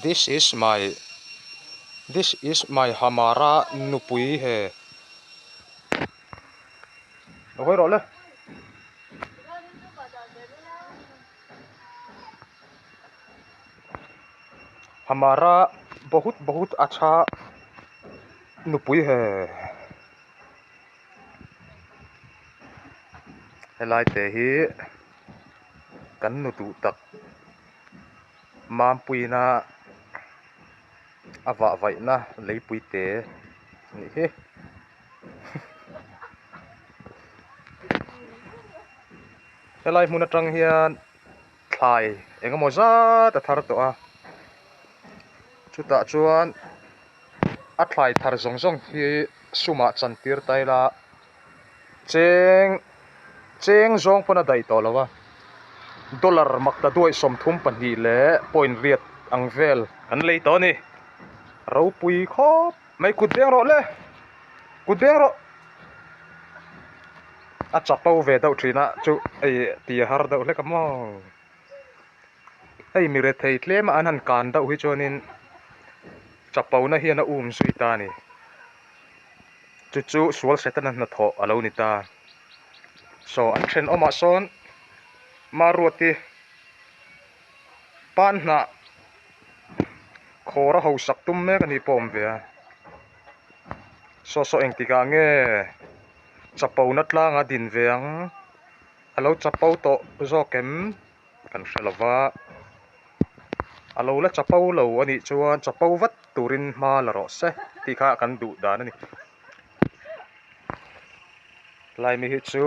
This is my this is my hamara nupui he lo hawi rawh le. Hamara bahut bahut acha nupui he. Helai te hi kan nu duh tak Mampuiina a vah vaihna leipui te a nih hi. Helai hmun atang hian thlai eng emaw zat a thar tawh a chutah chuan a thlai thar zawng zawng hi sumah chantir ta ila cheng cheng zawng pawn a daih tawh lo a dollar makta duai 32 leh point riat ang vel kan lei tawh a ni ropui khawp mai kut beng rawh le kut beng rawh a chapo ve deuh thin a chu hei ti a har deuh hlek a maw hei mi rethei tlem a an han kan deuh hi chuanin chapo na hian a um zui ta a ni chu chu sual setana hnathawh a lo ni ta saw an thenawmah sawn Maruati pan hnah khawr a hausak tum mek a nih pawh a awm ve a saw saw engtikah nge chapo na tlanga din ve ang a lo chapo tawh zawk em kan hre lo va a lo la chapo lo a nih chuan chapo vat turin hma la rawh se tih kha kan duh dan a ni laimi hi chu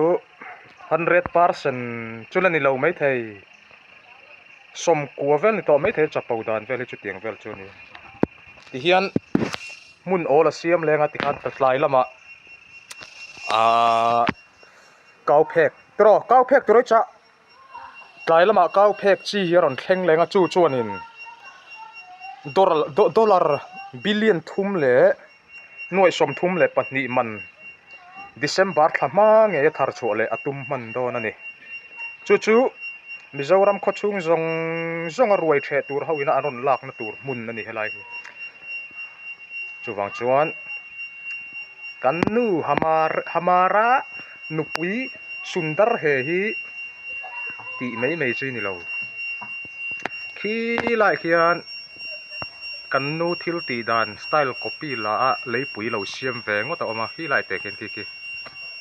100% chu la ni lo maithei 90 vel ni tawh maithei chapo dan vel hi chutiang vel chu a ni tihian hmun awl a siam leng a tikhan tlai lamah ahh kau phek tiraw kau phek tur a chah tlai lamah kau phek chi hi a rawn thleng leng a chu chuanin dollar billion thum leh nuaih 32 man December thla hma ngei a thar chhuah leh a tum hman dawn a ni. Chu chu Mizoram khawchhung zawng zawng a ruai theh tur ho ina an rawn lakna tur hmun a ni helai hi. Chuvang chuan kan nu Hamar Hamara nupui Sundar he hi tih mai mai chu ni lo. Khi lai khian kan nu thil tih dan style copy la a leipui lo siam ve ngawt a awm a khi lai te khian khi khi.